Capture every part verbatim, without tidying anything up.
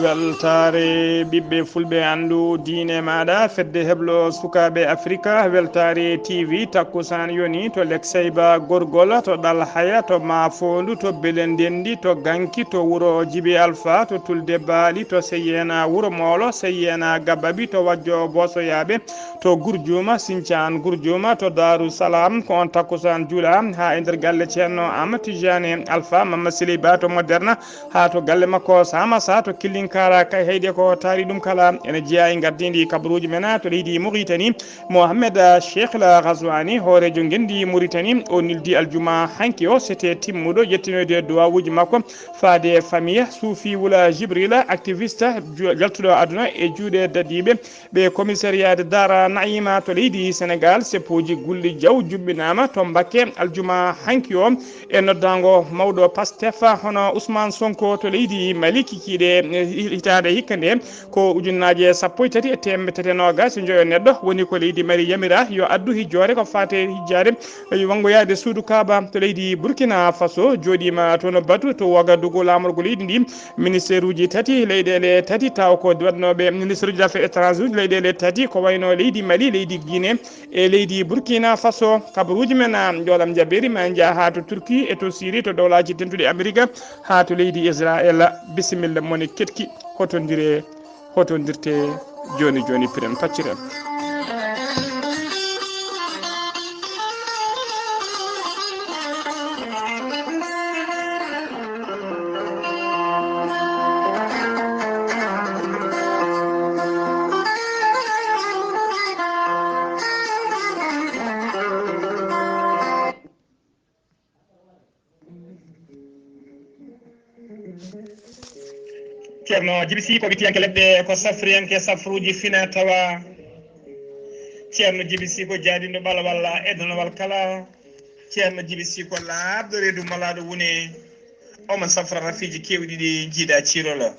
Weltaare ɓiɓɓe fulɓe, anndu diine maaɗa, fedde heblo sukaaɓe Afrika. Weltaare T V, takkusaan yoni to Lekseyba Gorgol, to Ɗalhaya, to Maafoondu, to Belendendi, to Ganki, to wuro Jibi Alfa, to Tulde Baali, to Seyyeena Wuro Moolo, Seyyeena Gababi, to Wajjo Boosoyaaɓe, to Gurjuuma, Sincaan Gurjuuma, to Daaru Salaam. Ko on takkusaan juula haa e nder galle Ceerno Ahmad Tijaani Alfa Mamma Siley Ba to Moderna, haa to galle makko Samasa to Killinkara. Kay heyde ko taari ɗum kala ene jeyaa e ngardiindi kabaruuji men to leydi Muritani. Mohamed Cheikh El Ghazouani, hooreejo ngenndi Muritani, o nildi aljuma hanki o, sete timmuɗo, yettinoyde duwawuuji makko faade famiya Suufi Wula Jibrila, activiste, ju-, jaltuɗo aduna e juuɗe dadiiɓe. Ɓe commissariat de Dara Naima to leydi Senegal, seppooji Gulli Jaw juɓɓinaama to Mbakke aljuma hanki o, e noddaango mawɗo Pastef hono Ousmane Sonko to leydi Mali, kikiiɗe, eh, hitaande hikka nde ko ujunnaaje sappo e tati e teemedde tati e noogaas e njoyo neɗɗo woni ko leydi Mali yamira yo addu hijjoore ko faate hijjaade, eh, wanngoyaade suudu Kaaba to leydi Burkina Faso. Jooɗiima toon batu to Wagadugu laamorgo leydi ndi, ministeeruuji tati, leyɗeele tati, taw ko waɗnooɓe ministeeruuji affaires étrangères uji leyɗeele tati, ko wayno leydi Mali, leydi Guinée e leydi Burkina Faso. Kabaruuji men, ah, njoolam jabeeri ma en njaa haa to Turki e to Siri, to Dowlaaji Dentuɗi Amerika, haa to leydi Israel. Bisimilla mone ketki, hotondire, hotondirte jooni jooni, piren pacciren. Ceerno Jibi Sy ko witiyanke leɗɗe, ko safriyanke safruuji fina tawa. Ceerno Jibi Sy ko jaadinɗo ɓalawal e donowal kala. Ceerno Jibi Sy ko laaɓɗo reedu malaaɗo wune. Omo safra rafiiji keewɗi ɗi jiidaa ciirola.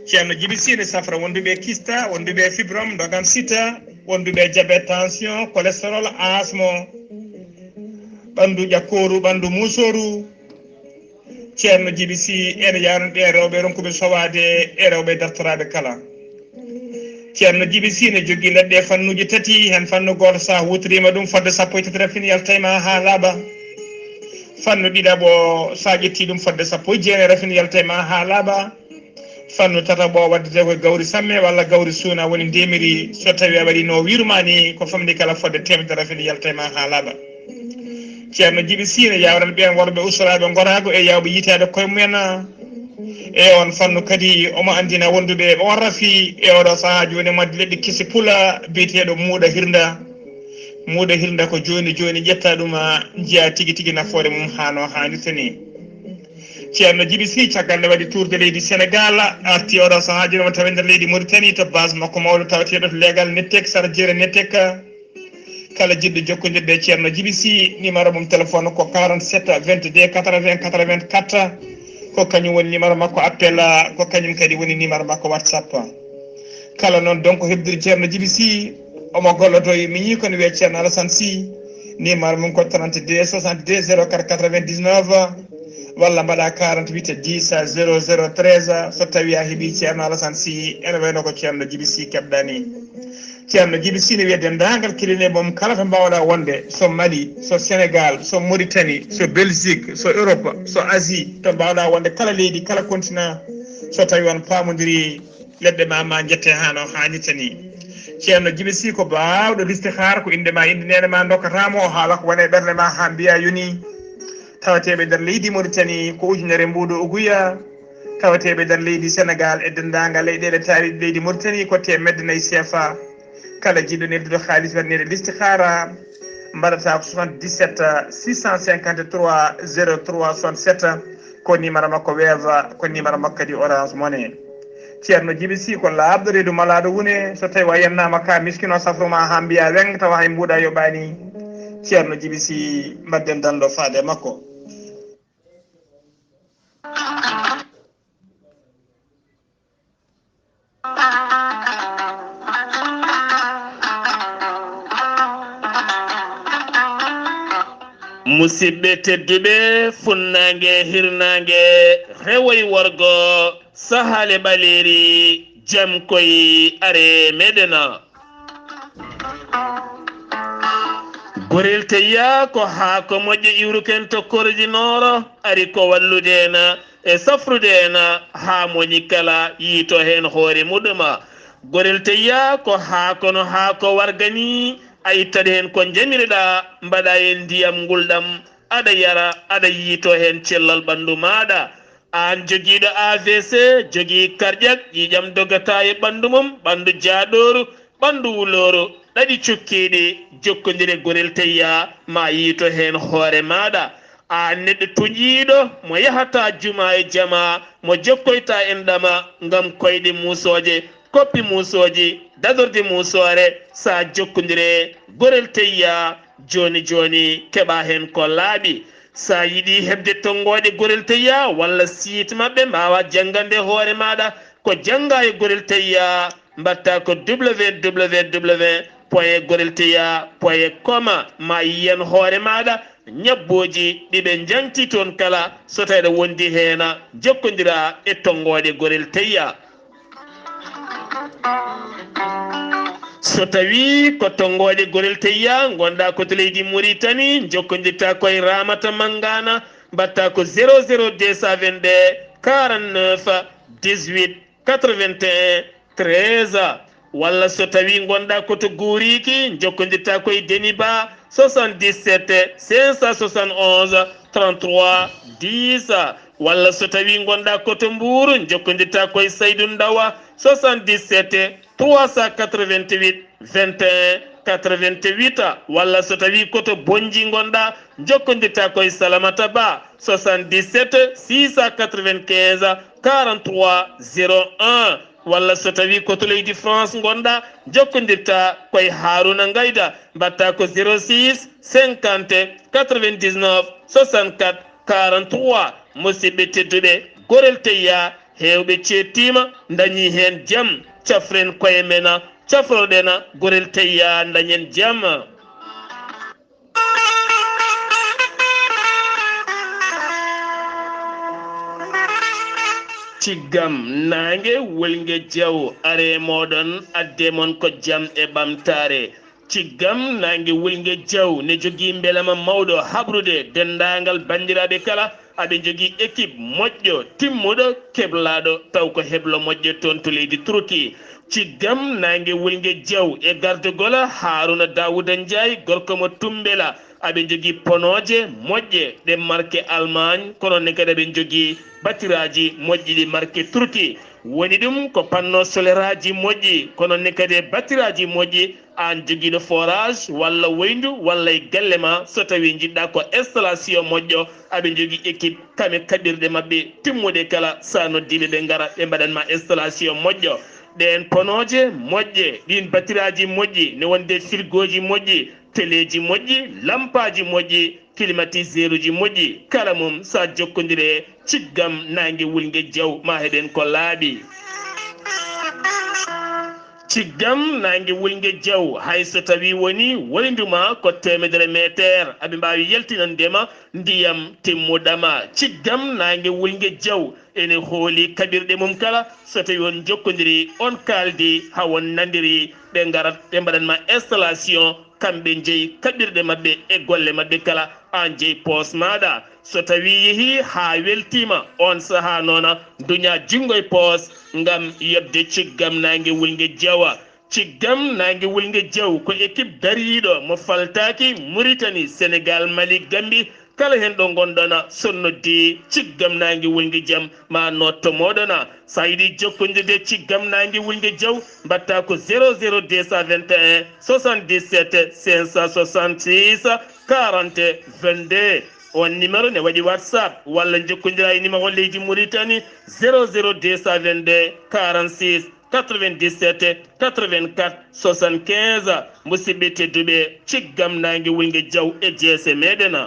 Ceerno Jibi Sy ne safra wonduɓe kista, wonduɓe fibrom, ndogam sita, wonduɓe diabète, tension, cholestérol, asmo, ɓanndu ƴakkooru, ɓanndu muusooru. Ceerno Jibi Sy ene yaarani ɓe rewɓe ronkuɓe sowaade e rewɓe dartoraaɓe kala. Ceerno Jibi Sy ne jogii leɗɗe fannuuji tati, heen fannu gooto, so a huutoriima ɗum fodde sappo e tati rafin yalta e ma haa laaɓa. Fannu ɗiɗaɓo, so a ƴettii ɗum fodde sappo e jeenayi rafin yalta e ma haa laaɓa. Fannu tataɓo waddetee ko gawri samme walla gawri suuna, woni ndemiri, so tawii a waɗii no wiiru ma ni, ko famɗi kala fodde teemedere rafin yalta e ma haa laaɓa. Ceerno Jibi Sy ne yaawrani ɓeen worɓe ustoraaɓe ngoraagu e yaawɓe yiytaade koye mumen. E oon fannu kadi, omo anndina wonduɓe e oon rafi e ooɗoo sahaa jooni, mo addi leɗɗe kesi pula biyeteeɗo muuɗa hirnda. Muuɗa hirnda ko jooni jooni ƴetta ɗum, njiya tigi tigi nafoore mum haa no haanirta ni. Ceerno Jibi Sy, caggal nde waɗi tour de leydi Senegal, arti oɗo sahaa jooni, omo tawi nder leydi Mauritanie to base makko mawɗo tawateeɗo to leegal Nettek, sara jeere Nettek. Kala jiɗɗo jokkondirde e Ceerno Jibi Sy, numéro mum téléphone ko quarante-sept vingt-deux quatre-vingts quatre-vingt-quatre. Ko kañum woni numéro makko appel, ko kañum kadi woni numéro makko WhatsApp. Kala noon donc heɓdiri Ceerno Jibi Sy, omo gollodo e miñi kono wiyee Ceerno Alassane Sy. Numéro mum ko trente-deux soixante-deux zéro quatre quatre-vingt-dix-neuf, walla mbaɗa quarante-huit dix zéro zéro treize, so tawii a heɓii Ceerno Alassane Sy, ene wayno ko Ceerno Jibi Sy keɓɗa ni. Ceerno Jibi Sy ne wiya denndaangal cabinet mum kala to mbaawɗa wonde, so Mali, so Sénégal, so Mauritanie, so Belgique, so Europe, so Asie, to mbaawɗa wonde kala leydi, kala continent, so tawii on paamondirii, leɗɗe ma, ma njette haa no haanirta ni. Ceerno Jibi Sy ko baawɗo listihaara, ko innde ma, innde neene ma ndokkata mo, o haala ko woni e ɓernde ma haa mbiya yoni. Tawateeɓe nder leydi Mauritanie ko ujunere mbuuɗu uguya. Tawateeɓe nder leydi Senegal e denndaangal leyɗeele taariiɗe leydi Mauritanie ko teemedde nayi C F A. Kala jiɗɗo neldude haalis waɗaneede listihaara, mbaɗata ko soixante-dix-sept six cent cinquante-trois zéro trois soixante-sept, ko numéro makko Wave, ko numéro makko kadi Orange Money. Ceerno Jibi Si ko laaɓɗo reedu malaaɗo wune, so tawi a yennaama ka miskino safru ma haa mbiya weng tawa hay mbuuɗa yoɓaani. Ceerno Jibi Si, mbaɗden danndo faade e makko. Musidɓe tedduɓe, funnaange e hirnaange, rewo e worgo, sahaale ɓaleeri, jam koy, are meɗen. Gorel Teyya ko haako moƴƴo iwruken to Kordi Nooro, ari ko wallude en e safrude en haa moni kala yiito heen hoore muɗum. Gorel Teyya ko haako no haako warga ni, a ittat heen ko njamireɗaa, mbaɗa heen ndiyam ngulɗam, aɗa yara, aɗa yiito heen cellal ɓanndu maaɗa. Aan jogiiɗo A V C, jogii karƴak, ƴiiƴam dogataa e ɓanndu mum, ɓanndu jaaɗooru, ɓanndu wulooru, ɗaɗi cukkiiɗi, jokkondire Gorel Teyya, ma yiito heen hoore maaɗa. Aan neɗɗo tuƴiiɗo, mo yahataa juma e jama, mo jokkoytaa enɗam ngam koyɗe muusooje, koppi muusooji, dadorde muusoore, sa jokkondire Gorel Teyya, jooni jooni, keɓa heen ko laaɓi. Sa yiɗi heɓde tonngooɗe Gorel Teyya walla site maɓɓe, mbaawa janngande hoore maaɗa, ko jannga e Gorel Teyya, mbaɗta ko W W W point gorel teyya point com, ma yiyan hoore maaɗa ñabbooji ɗi ɓe njaŋti toon kala, so tawi aɗa wondi heen, jokkondira e tonngooɗe Gorel Teyya. So tawi ko tonngooɗe Gorel Teyya ngonɗa ko to leydi Muritani, jokkondirta ko e Ramata Mangana, mbaɗta ko zéro zéro deux cent vingt-deux quarante-neuf dix-huit quatre-vingt-un treize. Walla so tawi ngonɗa ko to Guuriki, jokkondirta ko e Deniba, soixante-dix-sept cinq cent soixante-onze trente-trois dix. Walla so tawi ngonɗa ko to Mbuur, jokkondirta ko e Saydu Ndawa, soixante-dix-sept trois cent quatre-vingt-huit vingt et un quatre-vingt-huit. Walla so tawi ko to Bonji ngonɗa, jokkondirta ko e Salamata Ba, soixante-dix-sept six cent quatre-vingt-quinze quarante-trois zéro un. Walla so tawi ko to leydi France ngonɗa, jokkondirta ko e Haruna Ngayda, mbaɗta ko zéro six cinquante quatre-vingt-dix-neuf soixante-quatre quarante-trois. Musidɓe tedduɓe, Gorel Teyya, heewɓe ceettiima, ndañi heen jam. Cafren koye men, cafroɗen Gorel Teyya, ndañen jam. Ciggam naange wulnge jaw, are mooɗon, adde mon ko jam e ɓamtaare. Ciggam naange wulnge jaw ne jogii mbelama mawɗo haɓrude denndaangal banndiraaɓe kala, aɓe njogii équipe moƴƴo, timmuɗo, keblaaɗo, taw ko heblo moƴƴo toon to leydi Turki. Ciggam naange wulnge jaw e gardugol Haruna Dawuda Njaay, gorko mo Tumbela, aɓe njogii ponooje moƴƴe ɗe marke Allemagne, kono ne kadi aɓe njogii batiraaji moƴƴi ɗi marke Turki. Woni ɗum ko panneau soleraaji moƴƴi, kono ne kadi e batiraaji moƴƴi. Aan jogiiɗo forage walla woyndu walla e galle ma, so tawii njiɗɗa ko installation moƴƴo, aɓe njogii équipe, kame kaɓirɗe maɓɓe timmuɗe kala, sa noddiiɓe ɓe ngara ɓe mbaɗan ma installation moƴƴo. Ɗeen ponooje moƴƴe, ɗiin batiraaji moƴƴi, ne wonde firgooji moƴƴi, teleeji moƴƴi, lampaaji moƴƴi, climatiseuruji moƴƴi, kala mum sa jokkondire ciggam naange wulnge jaw ma heɓen ko laaɓi. Ciggam naange wulnge jaw, hay so tawi woni woyndu ma ko teemedere meeteer, aɓe mbaawi yaltinande ma ndiyam timmuɗama. Ciggam naange wulnge jaw ene hooli kaɓirɗe mum kala, so tawi on jokkondiri, on kaaldi, ha on nandiri, ɓe ngarat ɓe mbaɗan ma installation, kamɓe njeyi kaɓirɗe maɓɓe e golle maɓɓe kala, aan jeyi poos maaɗa. So tawi yehi ha weltima, on saha noona duña junngo e poos ngam yoɓde ciggam naange wulnge jawa. Ciggam naange wulnge jaw ko équipe dariiɗo mo faltaaki, Mauritanie, Sénégal, Mali, Gambie, kala heen ɗo ngonɗon, so noddi ciggam naange wulnge jam ma notto mooɗon. Sa yiɗi jokkondirde ciggam naange wulnge jaw, mbaɗta ko zéro zéro deux cent vingt et un soixante-dix-sept cinq cent soixante-six quarante vingt-deux. On numéro ne waɗi WhatsApp walla njokkondira e numéro leydi Mauritanie, zéro zéro deux cent vingt-deux quarante-six quatre-vingt-dix-sept quatre-vingt-quatre soixante-quinze. Musidɓe tedduɓe, ciggam naange wulnge jaw e jeese meɗen.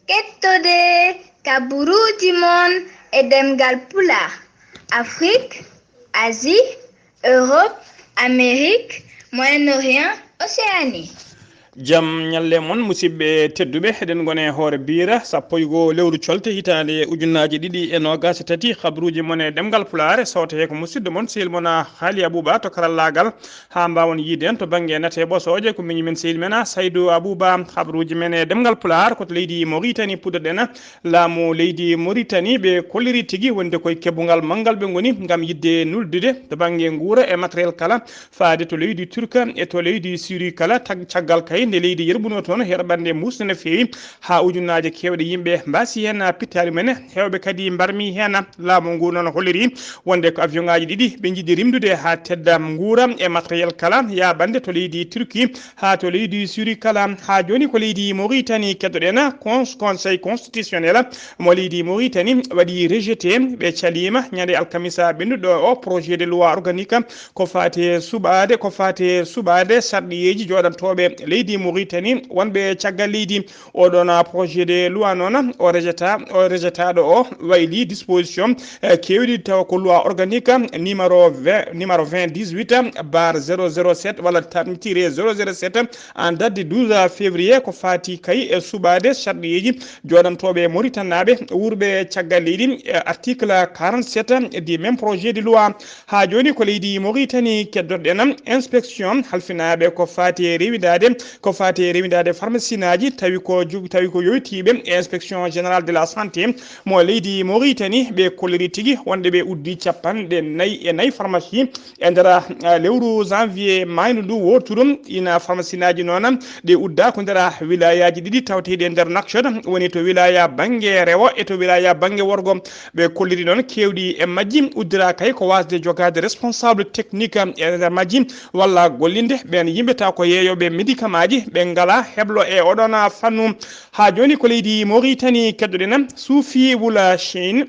Kettode kaburuuji mon e ɗemngal Pulaar, Afrik, Asie, Europe, Amérique, Moyen-Orient, Océanie. Jam ñalle mon, musidɓe tedduɓe. Eɗen ngoni e hoore biire sappo e goo lewru colte hitaande ujunnaaje ɗiɗi e noogaas e tati. Habruuji mon e ɗemngal Pulaar, sawte he ko musidɗo mon, sehil mon, Haali Abuba to karallaagal. Haa mbaawon yiide en to bannge nate ɓosooje, ko miñi men sehil men, Saydu Abuba. Habruuji men e ɗemngal Pulaar ko to leydi Moritani puɗɗoɗen. Laamu leydi Moritani ɓe kolliri tigi wonde koye keɓungal manngal ɓe ngoni ngam yiɗde nuldude to bannge nguura e matériel kala, faade to leydi Turka e to leydi Siri kala, tag-, caggal kay nde leydi yerɓunoo toon herɓannde muusde no feewi, haa ujunnaaje keewɗe yimɓe mbaasi heen pittaali mum en. Heewɓe kadi mbarmi heen. Laamu ngu noon holliri wonde ko avion ŋaaji ɗiɗi ɓe njiɗi rimdude haa tedda nguura e matériel kala, yaaɓande to leydi Turki haa to leydi Siri kala. Haa jooni ko leydi Moritani keddoɗen. Cons-, Conseil constitutionnel mo leydi Moritani waɗi rejeté, ɓe caliima ñande alkamisa ɓennuɗo o projet de loi organique ko faati suɓaade, ko faati suɓaade sarɗiyeeji jooɗantooɓe leydi Moritani wonɓe caggal leydi. Oɗon projet de loi noon o rejeta, o rejetaaɗo o wayli disposition, eh, keewɗi tawa ko loi organique numéro vingt, numéro vingt dix-huit barre zéro zéro sept walla tan tiré zéro zéro sept en date de douze février, ko faati kay e suɓaade sarɗiyeeji jooɗantooɓe Moritanaaɓe wuurɓe caggal leydi, eh, article quarante-sept du même projet de loi. Haa jooni ko leydi Moritani keddoɗen. Inspection halfinaaɓe ko faati e rewindaade, ko faati e rewindaade pharmacienaaji, tawi ko ju-, tawi ko yoytiiɓe e Inspection Générale de la Santé mo leydi Moritani, ɓe kolliri tigi wonde ɓe uddi capanɗe nayi e nayi pharmacie e nder, eh, lewru janvier maaynu ndu wooturu. Ina pharmacienaaji noon ɗi udda ko nder wilayaaji ɗiɗi tawteeɗi e nder Nouakchott, woni to wilaya bannge rewo e to wilaya bannge worgo. Ɓe kolliri noon keewɗi e majji uddira kay ko waasde jogaade responsable technique e nder majji walla gollinde ɓeen yimɓe taw ko yeeyooɓe médicamentji, ɓe ngalaa heblo e oɗon fannu. Haa jooni ko leydi Moritani keddoɗen. Suufi Wula Chine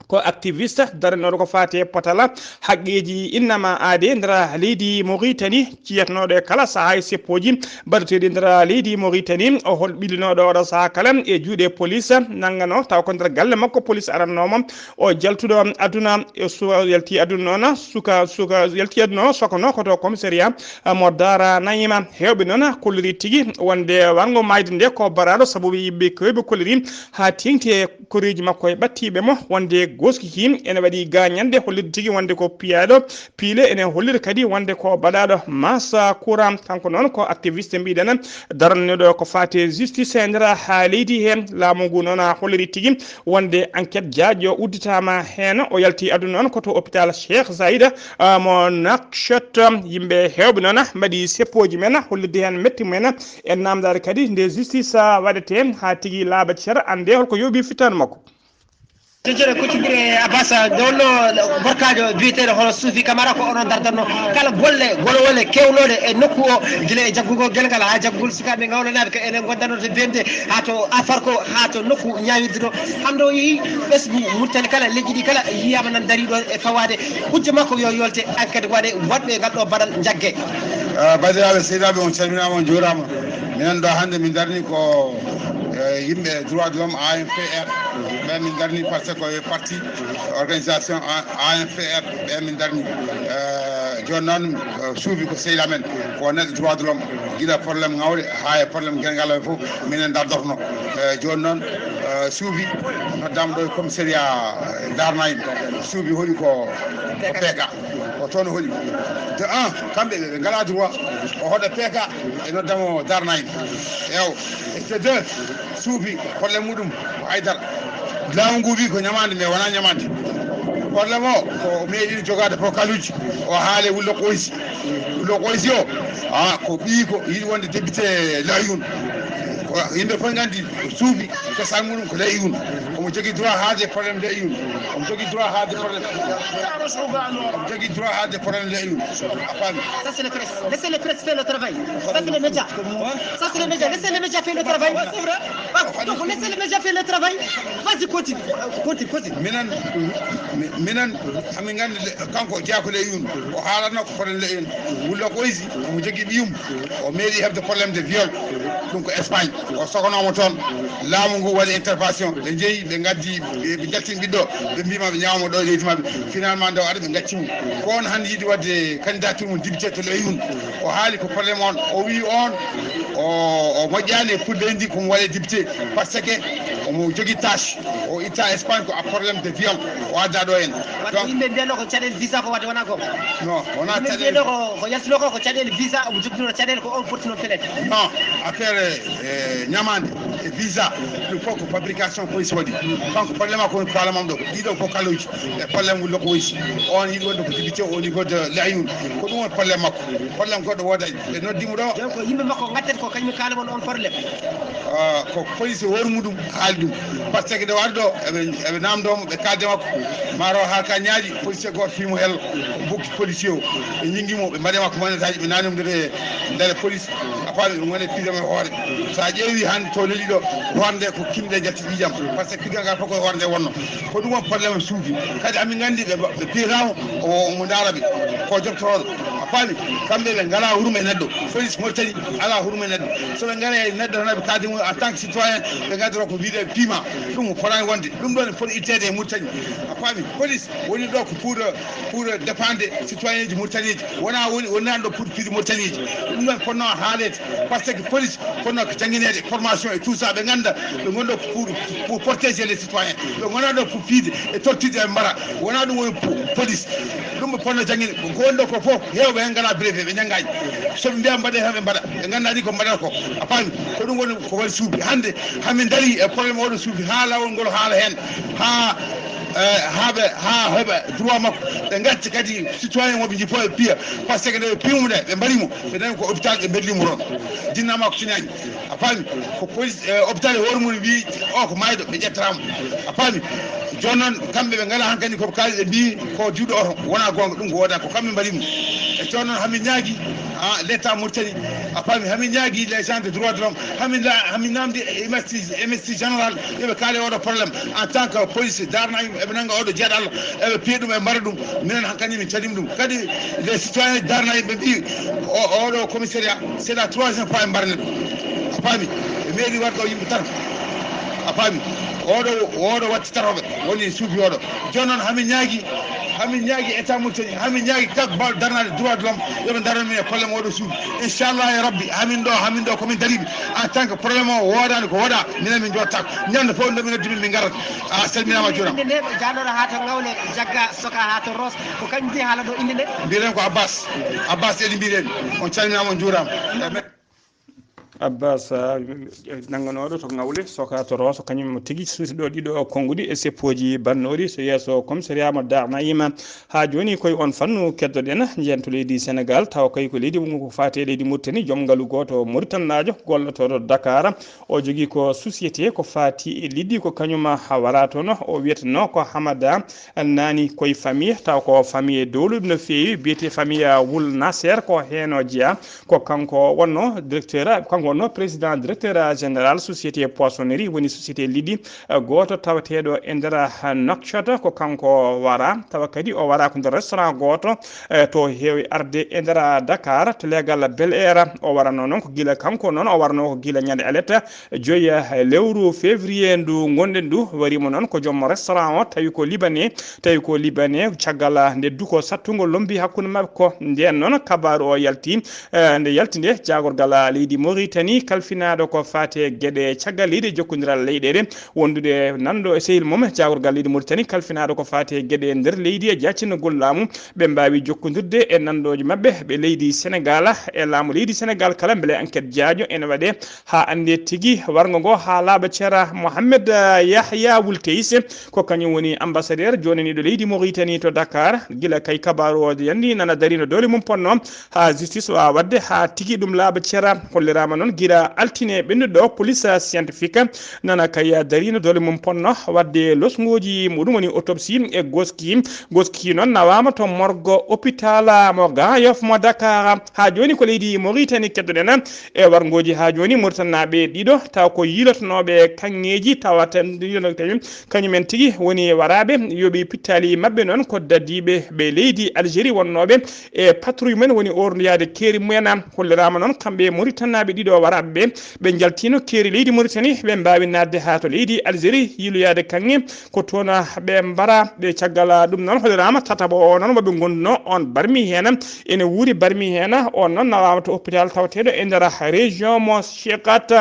ko activiste daranooɗo ko faati e potala haqqeeji innama aade nder leydi Moritani, ciyatanooɗo e kala sahaa e seppooji baɗeteeɗi nder leydi Moritani. O hol ɓilinooɗo oɗo sahaa kala e juuɗe police nanngano, taw ko nder galle makko police arannoomo. O jaltuɗo aduna, e su-, yalti aduna noon, suka, suka, yalti aduna o sokano ko to commissariat, eh, mo Dara Naima. Heewɓe noon kolliri tigi wonde warngo maayde nde ko baraaɗo, sabu yimɓe keewɓe kolliri haa teeŋti e koreeji makko e ɓattiiɓe mo wonde goskiki ene waɗi gaañande, hollirde tigi wonde ko piyaaɗo piile, ene hollira kadi wonde ko baɗaaɗo masse courant. Kanko noon ko activiste mbiɗen darannoɗo ko faati e justice e nder haa leydi he. Laamu ngu noon a holliri tigi wonde enquête jaajɗo udditaama heen. O yalti aduna noon ko to hôpital Cheikh Zayed, ah, mo Nouakchott. Yimɓe heewɓe noon mbaɗi seppooji men hollirde heen metti mumen e naamndaade kadi nde justice, ah, waɗetee haa tigi laaɓa cer, annde holko yooɓi fittaandu makko. Jojjere kuccondire e Abbas, nde wonno gorkaajo biyeteeɗo hono Suufi Kamara, ko onon dardanno kala golle golowole keewnooɗe e nokku o, gila e jaggugol gelngal haa jaggugol sukaaɓe ngawlanaaɓe, ko enen ngondanno to B M D, haa to Afarko, haa to nokku ñaawirde ɗo. Hannde o yehi ɓesngu Mauritanie kala, leƴƴi ɗi kala yiyaama nan darii ɗo e fawaade. Hujja makko yo yolte, enquête waɗe, waɗɓe ngal ɗo baɗal njagge. Eh, banndiraaɓe sehiilaaɓe, on calminaama, on njuuraama. Minen ɗo hannde min darni ko, eh, yimɓe droit de l'homme, A N P R, ɓe min darni par ce que ko e parti organisation A-, A N P R ɓe min darni. Eh, jooni noon, eh, Suufi ko sehil amen, ko neɗɗo droit de l'homme, gila problème ŋawle haa e problème gelngal fof minen dardotono. Eh, jooni noon, eh, Suufi noddaama ɗo e commissariat, eh, Darnayim. Suufi holi ko, ko P K. Ko toon holi. De un, kamɓe ɓe, ɓe ngalaa droit o hoɗa P K, ɓe noddamo Darnayim. Eew. Et de deux, Suufi, problème muɗum ko Aydara. Laamu ngu wi ko ñamaande, mais wonaa ñamaande. Problème o ko meeɗiino jogaade pokaluuji. O haale Wullo Koysi. Wullo Koysi o, a, ko ɓiyi ko yiɗi wonde député Laayun. Ko Yimɓe fof nganndi suufi cosaan muɗum ko ley un. Omo jogii droit haalde problème ley un. Omo jogii droit haalde problème. Omo jogii droit haalde problème ley un. A faami? Ça, c'est le presse. Laissez le presse faire le travail. Ça, c'est les médias. Ça, c'est les médias. Laissez les médias faire le travail. Donc, laissez les médias faire le travail. Vas-y, continue. Continue, continue. Minen, mi- minen, amin nganndi le- kanko o jeyaa ko ley un. O haalatnoo ko problème ley un. Wullo ko oysi, omo jogii ɓiyum. O meeɗi heɓde problème de viol. Ɗum ko Espagne. O soganoomo toon. Laamu ngu waɗi intervention. Ɓe njehi, ɓe ngaddi, ɓe ɓe jaltini ɓiɗɗo. Ɓe mbiima ɓe ñaawamo ɗo e leydi maɓɓe. Finalement, nde o ari, ɓe ngacci mo. Ko on hannde yiɗi waɗde candidature mum député to ley un. O haali ko problème on. O wii on, o o moƴƴaani e pullendi ko mo waɗe député. Par ce que omo jogii tâche. O itta Espagne ko a problème de viol. O adda ɗo en. Wadde Donc yimɓe mbiyano ko caɗeele visa ko wadde wona goonga. Non, wona yimɓe caɗeele. Mbiyano ko ko yaltino ko ko caɗeele visa omo jogdino caɗeele ko on potino pelede. Non, affaire eh, ñamaande e visa, ɗum fof ko fabrication police waɗi. Kanko problème ko woni kaalamam ɗo ko ɗiɗo fof kaloji e problème wullo ko woysi. On yiɗi wonde ko député au niveau de l'ayun. Ko ɗum woni problème makko. Problème goɗɗo woodani. Ɓe noddi mo ɗo. Donc yimɓe makko ngattet ko kañum kaalamon on problème. Ah, ko police hoore muɗum haali ɗum. Par ce que nde wari ɗo eɓe eɓe namdo mo ɓe kalde makko. Maro ha ka ñaaji police goto fimo hel bukki police o. Ɓe ñingi mo ɓe mbaɗe makko manataji ɓe nanum nder nder police. A faami ɗum woni pidam e hoore. So a ƴeewi hannde to leli ɗo horde ko kimɗe jatti ƴiƴam. Par ce que piggal ngal fof koye horde wonno. Ko ɗum woni problème suufi. Kadi amin nganndi ɓe ɓe piyatamo o mo ndaara ɓe ko joftorooɗo. A faami? Kamɓe ɓe ngala hurme neɗɗo. Police Mauritanie ala hurme neɗɗo. So ɓe ngare neɗɗo tan ɓe kaadi mum en tant que citoyen ɓe ngaddoro ko mbiɗe piima. Ɗum fotaani wonde. Ɗum ɗon foti itteede e Mauritanie. A faami? Police woni ɗo ko pour pour dépendre citoyen ji Mauritanie ji. Wona woni woni nan ɗo pour piide Mauritanie ji. Ɗum ɗon fotno haaleede. Par ce que police fotno ko janngineede formation et tout ça ɓe ngannda ɓe ngonɗo pour pour protéger les citoyens. Ɓe ngona ɗo pour piide e tortude e mbara. Wona ɗum woni po- police. Ɗum ɓe ponno jangguinde ko woni ɗo ko fof heewɓe hen ngala brevet ɓe janggaji. Soɓe mbiya mbaɗe hen ɓe mbaɗa ɓe gandani ko mbaɗata ko. A faami? Ko ɗum woni ko waɗi suufi hande hamin dari e problème oɗo suufi ha lawol ngol haala hen ha eh, ha ɓe ha heɓa droit makko ɓe gacca kadi citoyen moɓe jippo e piya. Par ce que nde ɓe piymuɗe ɓe mbaɗimo ɓe nani ko hôpital ɓe mbeddimo toon. Jinna makko tinani. A faami? Ko police eh, hôpital e hoore mum wi o ko mayɗo ɓe ƴettaramo. A faami? Jooni noon kamɓe ɓe ngala hankadi koɓe kaali ɓe mbi ko juuɗo oto wona gonga ɗum ko woda ko kamɓe mbaɗi ɗum. E jooni noon hamin ñaagi ah, l'état Mauritanie. A faami? Hamin ñaagi les gens de droit de l'homme hamin la hamin namdi msti msti général yoɓe kaali oɗo problème en tant que police darna yimɓe eɓe nanga oɗo jeeɗa Allah eɓe piya ɗum e mbara ɗum. Minen hankadi min calima ɗum kadi les citoyen darna yimɓe mbi oɗo commissariat c'est la troisième fois e mbarne ɗum. A faami? Ɓe meeɗi warde o yimɓe tan. A faami? Oɗo oɗo watti taroɓe woni suufi oɗo. Jooni noon hamin ñaagi hamin ñaagi état Mauritanie hamin ñaagi kak baw darnade droit de l'homme yoɓe darna min e problème oɗo suufi. Inchallah e rabbi hamin ɗo hamin ɗo komin dariɓe en tant que problème o woodani ko woɗa minen min jottako ñande fof nde min noddi min min garat. A salminama juurama. Inde nde janoɗo ha to ngawle jagga soka ha to ros ko kañum jeeyi haala ɗo inde nde. Mbiɗen ko abbas abbas eɗi mbiɗen on calminama on juurama. Abbas nannganooɗo to Ngawle soka to Rooso kañum tigi suusi ɗo ɗiɗo konnguɗi e seppooji bannooɗi so yeeso commissariat mo darnayima. Haa jooni koye on fannu keddoɗen njeento leydi Senegal tawa kay ko leydi mum ko faati e leydi Mauritanie joom ngalu gooto Mauritannaajo gollotooɗo Dakar. O jogii ko société ko faati e liɗɗi ko kañum wara toon o wiyatnoo ko Hamada Nani koye famille taw ko famille dowluɓe no feewi biyete famille Wul Naser ko heen o jeyaa. Ko kanko wonno directeur kanko wonno président directeur général société poissonnerie woni société liɗɗi gooto tawateeɗo e nder Nouakchott ko kanko wara tawa kadi o wara ko nder restaurant gooto to heewi arde e nder Dakar to leegal Bel Air o warano noon ko gila kanko noon o warano ko gila ñande aletta joyi lewru février ndu ngonɗen ndu wariimo noon ko joom restaurant o tawi ko libanais tawi ko libanais caggal nde duko sattungo lombi hakkunde maɓɓe ko ndeen noon kabaaru o yalti. Eh, nde yalti nde jaagorgal leydi Mauritanie kalfinaaɗo ko faati e geɗe caggal leydi e jokkondiral leyɗeele wondude nanɗo e sehil mum jaagorgal leydi Mauritanie kalfinaaɗo ko faati e geɗe nder leydi e jaccingol laamu ɓe mbaawi jokkondirde e nanɗooji maɓɓe ɓe leydi Senegal e laamu leydi Senegal kala mbele enquête jaajo ene waɗe haa annde tigi warngo ngo haa laaɓa ceera Mohamed Yahya Wul Teis ko kañum woni ambassadeur joonaniiɗo leydi Mauritanie to Dakar gila kay kabaaru o yanni nana darino doole mum ponno haa justice waawa waɗde haa tigi ɗum laaɓa ceera holliraama noon Gila altine ɓennuɗo police scientifique nana kay darino doole mum ponno wadde losngoji muɗum woni autopsie e goski. Goski noon nawaama to morgo hôpital mo Grand Yoff mo Dakar. Ha joni ko leydi Mauritanie keddoɗen e warngoji. Ha joni Mauritanie naɓe ɗiɗo taw ko yilotonoɓe kanŋeji tawa tan kañumen tigi woni waraɓe yooɓi pittali mabɓe noon ko dadiɓe ɓe leydi Algérie wonnoɓe e patrouille men woni orndiyaade keeri mumen. Holliraama noon kamɓe Mauritannaaɓe ɗiɗo waraaɓe ɓe, ɓe njaltiino keeri leydi Mauritanie, ɓe mbaawi naatde haa to leydi Algérie, yiiloyaade kaŋŋe ko toon ɓe mbara. Ɓe caggal ɗum noon holliraama tataɓo o noon mo ɓe ngonduno on barmi heen, ene wuuri barmi heen, on noon nawaama to hôpital tawateeɗo e nder région mo Shekat.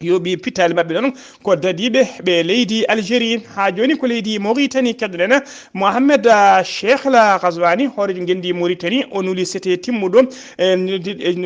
Yooɓi pittaali maɓɓe noon ko dadiiɓe ɓe leydi Algérie. Haa jooni ko leydi Mauritanie keddoɗen Mohamed, ah, Cheikh la Ghazouani, hooreejo ngenndi Mauritanie, o nuli sete timmuɗo, e,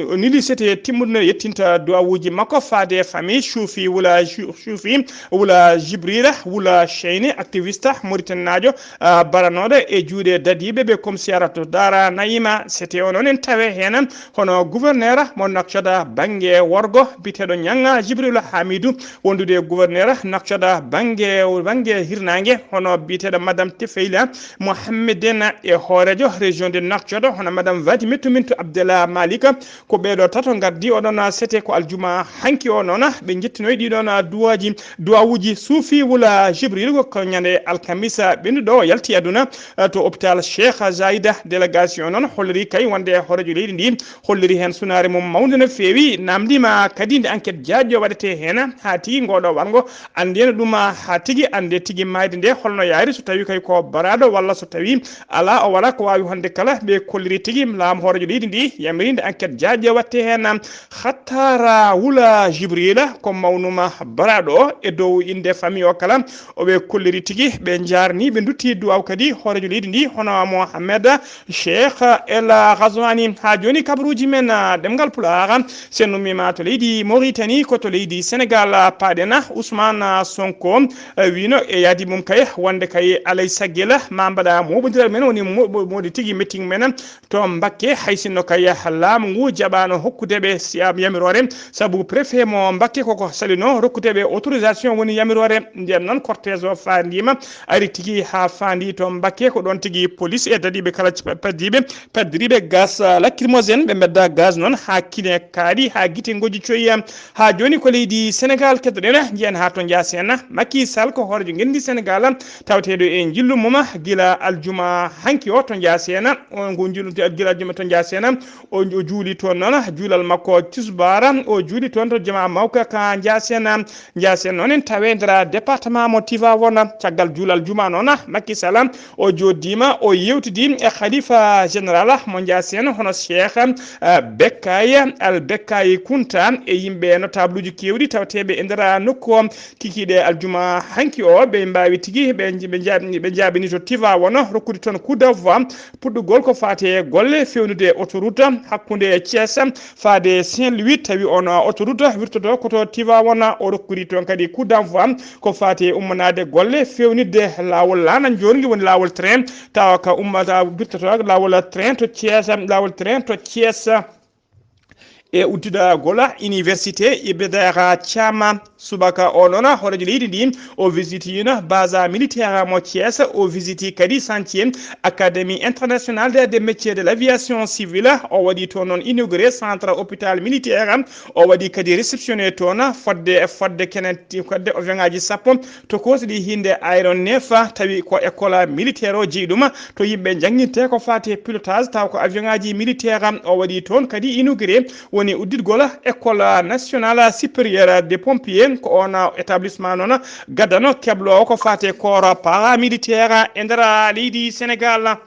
o nuli sete timmuɗo no yettinta duwawuuji makko faade famille Choufi wula Chou-, Choufi wula Jibrila wula Cheyni, activiste mauritanaajo, ah, baranooɗo e juuɗe dadiiɓe ɓe commissaire to Dara Naima. Sete o noon en tawe heen hono gouverneur mo Nouakchott bannge worgo biyeteeɗo Niang Jibril Hamidou, wondude gouverneur Nouakchott bannge, bannge hirnaange, hono biyeteeɗo Madame Tefeila Mohammeden e hooreejo région de Nouakchott, hono Madame Vadi Metumintu Abdallah Malik. Ko ɓeeɗo tato ngardi oɗon sete ko aljuma hanki o noon. Ɓe njettinoyi ɗiɗon duwaji, duwawuji Suufi wula Jibril ko ñande alkamisa ɓennuɗo o yalti aduna, eh, to hôpital Cheikh Zayda. Délégation noon holliri kay wonde hooreejo leydi ndi holliri heen sunaare mum mawnde no feewi, namndima kadi nde enquête jaajɗo waɗete heen haa tigi ngoɗo warngo anndeno ɗum haa tigi annde tigi maayde nde holno yaari, so tawi kay ko baraɗo walla so tawi ala o waɗa ko waawi honde kala. Ɓe kolliri tigi laamu hooreejo leydi ndi yamiri nde enquête jaajɗo waɗte heen. Hattara wula Jibrila ko mawnuma baraɗo o e dow innde famille o kala. O ɓe kolliri tigi, ɓe njaarni, ɓe ndutti duwaw kadi hooreejo leydi ndi hono Mohamed Cheikh El Ghazouani. Haa jooni kabaruuji men, ah, ɗemngal Pulaar, so en ummiima to leydi Mauritanie, ko to leydi Sénégal, ah, paaɗen, ah, Ousmane, ah, Sonko, ah, wiino e yaadi mum kay wonde kay alay saggel ma mbaɗa moɓondiral men woni mo-, mo-, moɗi tigi meeting men to Mbakke, hay sinno kay laamu ngu jaɓaano hokkude ɓe si-, ah, yamiroore, sabu préfet mo Mbakke koko salino rokkude ɓe autorisation woni yamiroore. Nden noon cortège o faandiima, ari tigi haa faandi to Mbakke, ko ɗoon tigi police e dadiiɓe kala paddiiɓe, paddiriiɓe gaz, ah, lacrymogène, ɓe mbedda gaz noon haa kine kaaɗi, haa gite ngoji coyi. Haa jooni ko leydi Sénégal keddoɗen, njiyen haa to Ndiassène. Macky Sall ko hooreejo ngenndi Sénégal, tawateeɗo e njillu mum gila aljuma hanki o to Ndiassène. O ngu njillu gila aljuma to Ndiassène, o, o juuli toon noon juulal makko tisbaara, o juuli toon to jama mawka ka Ndiassène. Ndiassène noon en tawe nder département mo Tivaouane. Caggal juulal juma noon, Macky Sall o jooɗiima, o yeewtidi e khalifa général mo Ndiassène hono Cheikh, eh, Bekkay Al Bekkay Kunta e yimɓe notableji keewɗi tawateeɓe e nder nokku o. Kikiiɗe aljuma hanki o, ɓe mbaawi tigi, ɓe, ɓe njaaɓ-, ɓe njaaɓini to Tivaouane, rokkude toon coup d'envoi puɗɗugol ko faati e golle fewnude autoroute hakkunde Thiès faade Saint-Louis, tawi on autoroute wirtoto ko to Tivaouane. O rokkiri toon kadi coup d'envoi ko faati e ummanaade golle fewnitde laawol laana njoorngi, woni laawol train, tawa ka ummata wirtoto laawol train to Thiès, laawol train to Thiès. E udditagol université Iba Der Thiam subaka o noon, hooreejo leydi ndi o visitino base militaire mo Thiès, o visiti kadi chantier Académie internationale des métiers de l'aviation civile. O waɗi toon noon inauguré centre hôpital militaire. O waɗi kadi réceptionné toon fodde, fodde kenen, fodde avion ngaji sappo to koosɗi hinde aéronef, tawi ko école militaire o jeyi ɗum to yimɓe jannginte ko faati e pilotage, taw ko avion ngaji militaire. O waɗi toon kadi inauguré woni udditgol école nationale supérieure des pompiers, ko on établissement noon gaddano kebloowo ko faati e corps paramilitaire e nder leydi Sénégal.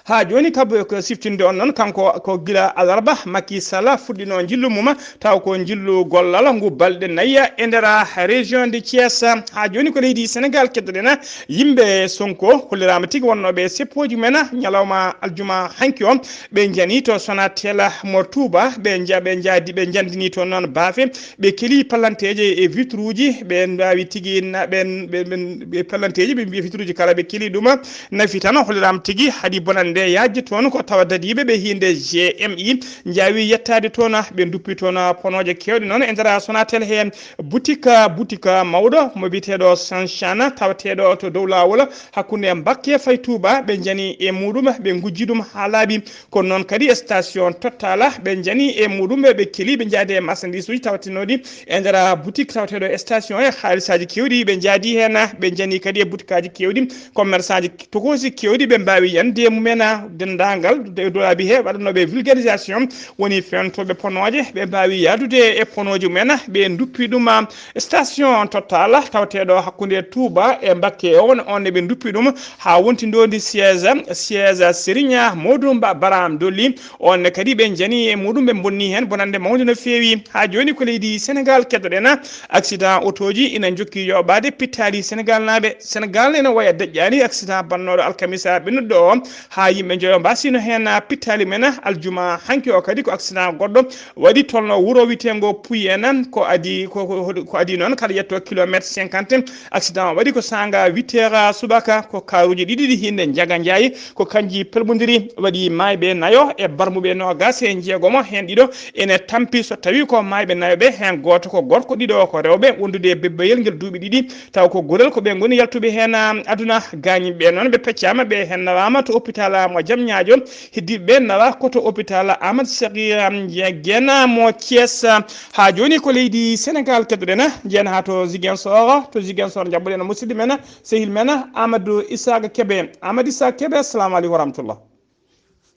Haa jooni, kabo ko siftinde on noon, kanko ko gila alarba Macky Sall fuɗɗino njillu mum, taw ko njillu gollal ngu balɗe nayi e nder région de Thiès. Haa jooni ko leydi Sénégal keddoɗen, yimɓe Sonko holliraama tigi wonnooɓe seppooji men ñalawma aljuma hanki o, ɓe njani to Sonatel mo Touba, ɓe nja-, ɓe njaadi, ɓe njandini toon noon baafe, ɓe keli palanteeje e vitruuji, ɓe mbaawi tigi na-, ɓe, ɓe, ɓe, ɓe palanteeji, ɓe mbiya vitruuji kala ɓe keli ɗum, nafi tan, holliraama tigi haɗi Bonannde yajji toon ko tawa dadiiɓe ɓe hiinde G M I njaawi yettaade toon, ɓe nduppi toon ponooje keewɗe noon e nder Sonatel heen. Butik, butik mawɗo mo biyeteeɗo Sanchana, tawateeɗo to dow laawol hakkunde Mbakke fayi Touba, ɓe njani e muɗum, ɓe ngujji ɗum haa laaɓi. Kono noon kadi e station Total, ɓe njani e muɗum, ɓe keli, ɓe njaadi e marchandise uji tawatinooɗi e nder butik tawateeɗo e station, e haalisaaji keewɗi ɓe njaadi heen, ɓe njani kadi e butikaaji keewɗi, commerçant ji tokoosi keewɗi ɓe mbaawi yande e mumen. Denndaangal e duwaaɓi he waɗanooɓe vulgarisation woni feewntooɓe ponooje, ɓe mbaawi yahdude e ponooje mumen, ɓe nduppi ɗum station Total tawateeɗo hakkunde Touba e Mbakke. On, on ne ɓe nduppi ɗum haa wonti ndoondi siège, siège Serigne Modou Mba Baram Dolli. On ne kadi ɓe njani e muɗum, ɓe mbonni heen bonannde mawnde no feewi. Haa jooni ko leydi Senegal keddoɗen. Accident otooji ina njokki yoɓaade pittaali Senegal naaɓe. Senegal ene waya deƴƴaani accident bannooɗo alkamisa ɓennuɗo o, haa yimɓe njoyo mbasino heen pittaali men. Aljuma hanki o kadi ko accident goɗɗo waɗi tolno wuro wiyeteengo Puy en, ko adi, ko, ko, ko adi noon kala yetto kilometre cinquante. Accident waɗi ko saanga huit heures subaka, ko kaaruuji ɗiɗi ɗi hiinde Njaga Njaay, ko kanji pelɓondiri, waɗi maayɓe nayo e barmuɓe noogas e njeegomo, heen ɗiɗo ene tampi, so tawi ko maayɓe nayo ɓe, heen gooto ko gorko, ɗiɗo ko rewɓe, wondude e bebbeyel ngel duuɓi ɗiɗi, taw ko gorel, ko ɓe ngoni yaltuɓe heen, ah, aduna. Gaañiiɓe ɓe noon ɓe peccaama, ɓe heen nawaama to hôpital mo Diamniadio, heddiiɓe ɓe nawa ko to hôpital Amadou Sakhir, ah, Ndiéguène mo Thiès. Haa jooni ko leydi Senegal keddoɗen, njeyen haa to Ziguinchor, to Ziguinchor njaɓɓuɗen musidɗo men, sehil men Amadou Issaka Kébé. Amadou Issaka Kébé, assalamu aleykum wa rahmatullah.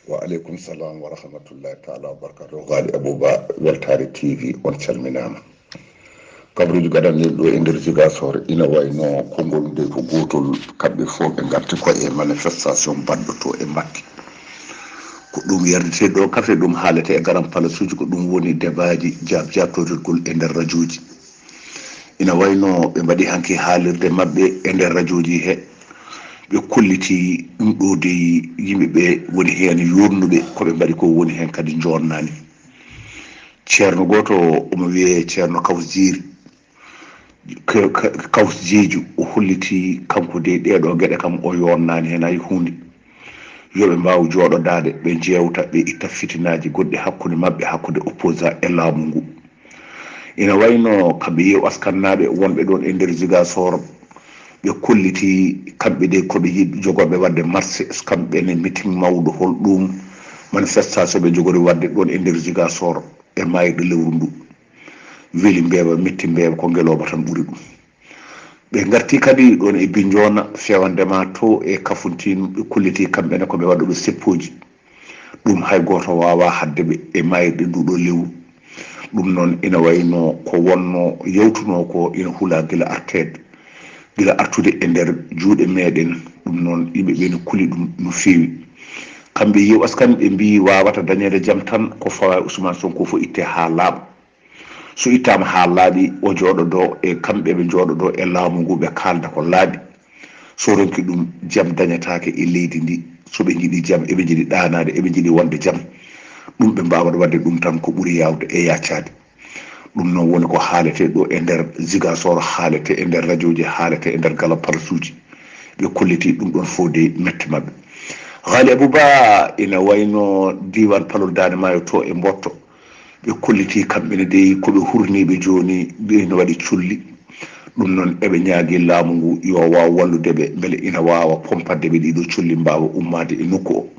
Wa aleykum salam wa rahmatullahi taala wa barakatuh. Ghali Abouba, Weltaare T V, on calminaama. Kabaruuji gadanɗi ɗo e nder Ziguinchor ina wayno konngol nde ko gootol, kamɓe fof ɓe ngarti ko e manifestation baɗɗo to e Mbakke. Ko ɗum yardete ɗo kafe, ɗum haalete e garam palasuuji, ko ɗum woni debaaji jaab jaabtodirgol e nder rajooji. Ina wayno ɓe mbaɗi hanki haalirde maɓɓe e nder rajooji he, ɓe kolliti ɗum ɗo dey yimɓe ɓe woni heen yoornuɓe, ko ɓe mbaɗi ko woni heen kadi joonnaani. Ceerno gooto omo wiyee Ceerno Kaws Jiiri. K-, K-, Kaws Jeeju o holliti kanko dey ɗee ɗo geɗe kam o yoonnaani heen hay huunde. Yo ɓe mbaaw jooɗodaade, ɓe njeewta, ɓe itta fitinaaji gonɗi hakkunde maɓɓe, hakkunde opposant e laamu ngu. Ina wayno kamɓe Yeew Askannaaɓe wonɓe ɗoon e nder Ziguinchor, ɓe kolliti kamɓe de ko ɓe yiɗ-, jogooɓe waɗde marche, kamɓe ne meeting mawɗo hol ɗum, manifestation ɓe njogori waɗde ɗoon e nder Ziguinchor e maayirɗe lewru ndu. Weli mbeewa, metti mbeewa, ko ngelooba tan ɓuri ɗum. Ɓe ngarti kadi ɗoon e Bignona, fewandema to e Kafountine, ɓe kolliti kamɓe ne ko ɓe waɗooɓe seppooji. Ɗum hay gooto waawaa haɗde ɓe e maayirɗe ndu ɗo lewru. Ɗum noon ina wayno ko wonno yawtunoo ko ina hula gila arteede, gila artude e nder juuɗe meeɗen. Ɗum noon yimɓe ɓe no kuli ɗum no feewi. Kamɓe Yeew Askan ɓe mbii waawata dañeede jam tan ko fawa e Ousmane Sonko fof itte haa laaɓa. So ittaama haa laaɓi, o jooɗodoo e kamɓe, ɓe njooɗodoo e laamu ngu, ɓe kaalda ko laaɓi. So ronki ɗum, jam dañataake e leydi ndi. So ɓe njiɗi jam, eɓe njiɗi ɗaanaade, eɓe njiɗi wonde jam. Ɗum ɓe mbaawat waɗde ɗum tan ko ɓuri yaawde e yaacaade. Ɗum noon woni ko haaletee ɗo e nder Ziguinchor, haaletee e nder rajooji, haaletee e nder gala parasuuji. Ɓe kolliti ɗum ɗoon fof de metti maɓɓe. Haali Abouba ina wayno diiwaan Palol Daande Maayo to e Mbootto. Ɓe kolliti kamɓe ne dey ko ɓe hurniiɓe jooni, ɓe ina waɗi colli. Ɗum noon eɓe ñaagi laamu ngu yo waaw wallude ɓe, mbele ina waawa pompadde ɓe ɗiɗo colli mbaawa ummaade e nokku o.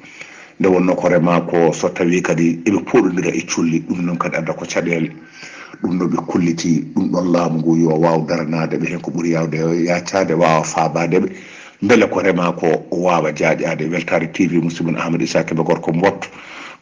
Nde wonnoo ko remaa ko so tawii kadi eɓe pooɗondira e colli, ɗum noon kadi adda ko caɗeele. Ɗum no ɓe kolliti ɗum ɗoon laamu ngu yo waaw daranaade ɓe heen ko ɓuri yaawde yaacaade, waawa faabaade ɓe. Mbele ko remaa ko waawa jaaƴaade. Weltaare T V, musidɗo mon Amadou Issa Kébé gorko Mbootto,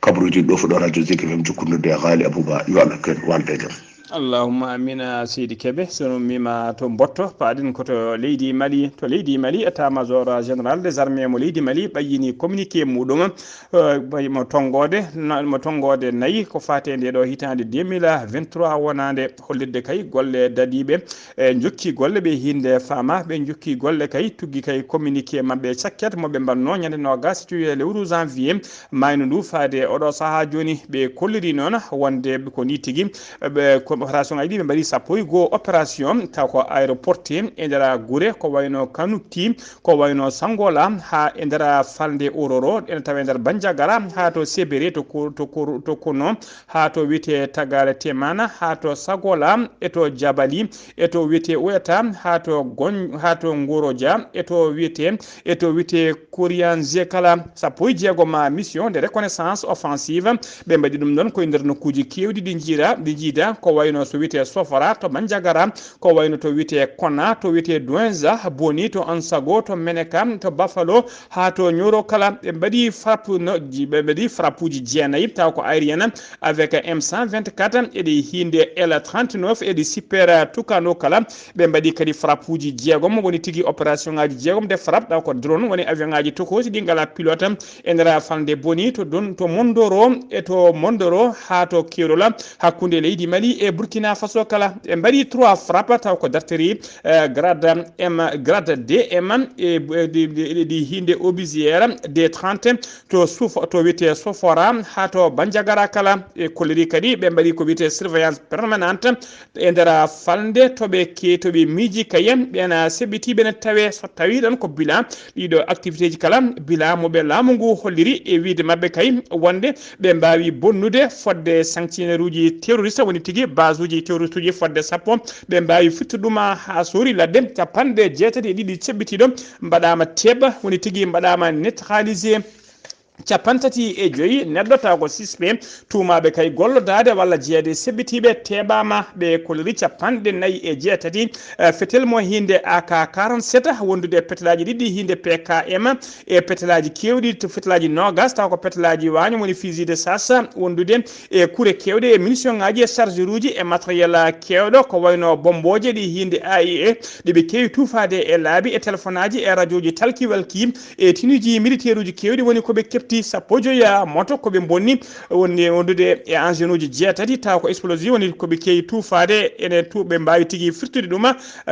kabaruuji ɗo fuɗo radio Zik F M jokkondirde e Haali Abouba, yo Allah ken walde e jam. Allahumma amina, seydi Kebe. So no mima to Mbotto, paaɗen ko to leydi Mali. To leydi Mali, état major général des armées mo leydi Mali ɓayyini communiqué muɗum, eh, mo tonngoode na-, mo tonngoode nayi ko faate nde ɗo hitaande deux mille vingt-trois, wonaande hollirde kay golle dadiiɓe, e njokki golle ɓe hinde faama, ɓe njokki golle kay, tuggi kay communiqué maɓɓe cakket mo ɓe mbanno ñande noogas juillet lewru janvier mayno ndu. Faade oɗo sahaa jooni, ɓe kolliri noon wonde ko ni tigi, ɓe ko Opération ngaji ɗi ɓe mbaɗi sappo e goo opération, taw ko aéroporté e nder gure ko wayno Kanukti, ko wayno Sangola, ha e nder falnde Ororo, ene tawa e nder Bandiagara, ha to Sebere, to Ko-, to Ko-, to Kono, ha to wiyete Tagala Temana, ha to Sagola, e to Jabali, e to wiyete Oyata, ha to Gon-, ha to Ngoroja, e to wiyete, e to wiyete Korianze kala. Sappo e jeegom mission de reconnaissance offensive, ɓe mbaɗi ɗum ɗon koye nder nokkuuji keewɗi ɗi jiira, ɗi jiida, ko wayno so wiyete Sofara to Bandiagara, ko wayno to wiyete Kona, to wiyete Douenza, Boni, to Ansago, to Meneka, to Buffalo, ha to Nioro kala. Ɓe mbaɗi frappe no-, ji-, ɓe mbaɗi frappe uji jeenayi, taw ko aérienne avec M cent vingt-quatre, eɗi hinde L trente-neuf, eɗi Super Tucano kala. Ɓe mbaɗi kadi frappe uji jeegom, woni tigi opération ngaji jeegom de frappe, taw ko drone, woni avion ngaji tokosi ɗi ngala pilote, e nder falnde Boni, to Don, to Mondoro, e to Mondoro, ha to Kerola, hakkunde leydi Mali e Burkina Faso kala. Ɓe mbaɗi trois frappe, taw ko dartiri, eh, grade M, grade D M, e, e, ɗi, ɗi, ɗi hinde Obusière, D trente, to Souf-, to wiyete Sofora, ha to Bandiagara kala. E kolliri kadi, ɓe mbaɗi ko wiyete surveillance permanente, e nder falnde to ɓe ke-, to ɓe miiji kayen, ɓena seɓɓiti, ɓena tawe so tawi ɗon ko bilan ɗiɗo activité ji kala, bilan mo ɓe laamu ngu holliri e wiide maɓɓe kay wonde ɓe mbawi bonnude fodde sanctionnaire uji terroriste, woni tigi base uji terroriste uji fodde sappo, ɓe mbawi fittude ɗum ha sori ladde capanɗe jeetati e ɗiɗi ceɓɓitiɗo, mbaɗama teɓa, woni tigi mbaɗama neutralisé. Capanɗe tati e joyi neɗɗo taw ko suspect tuumaaɓe kay gollodaade walla jeyeede e seɓɓitiiɓe teɓaama, ɓe kolliri capanɗe nayi e jeetati, eh, fetel mo hinde A K quarante-sept wondude e petelaaji ɗiɗi hinde P K M e petelaaji keewɗi to fetelaaji noogas taw ko petelaaji waaño woni fusil de chasse wondude e kure keewɗe e munition ngaji e chargeur uji e matériel keewɗo ko wayno bombooje ɗi hinde A I E ɗi ɓe keewi tuufaade e laabi e téléphone aji e radio ji talki walki e tenue ji militaire uji keewɗi woni ko ɓe kepti sappo e joyi moto ko ɓe bonni wonde wondude e engine uji jeetati taw ko explosif woni ko ɓe keewi tuufaade ene tu ɓe mbaawi tigi firtude ɗum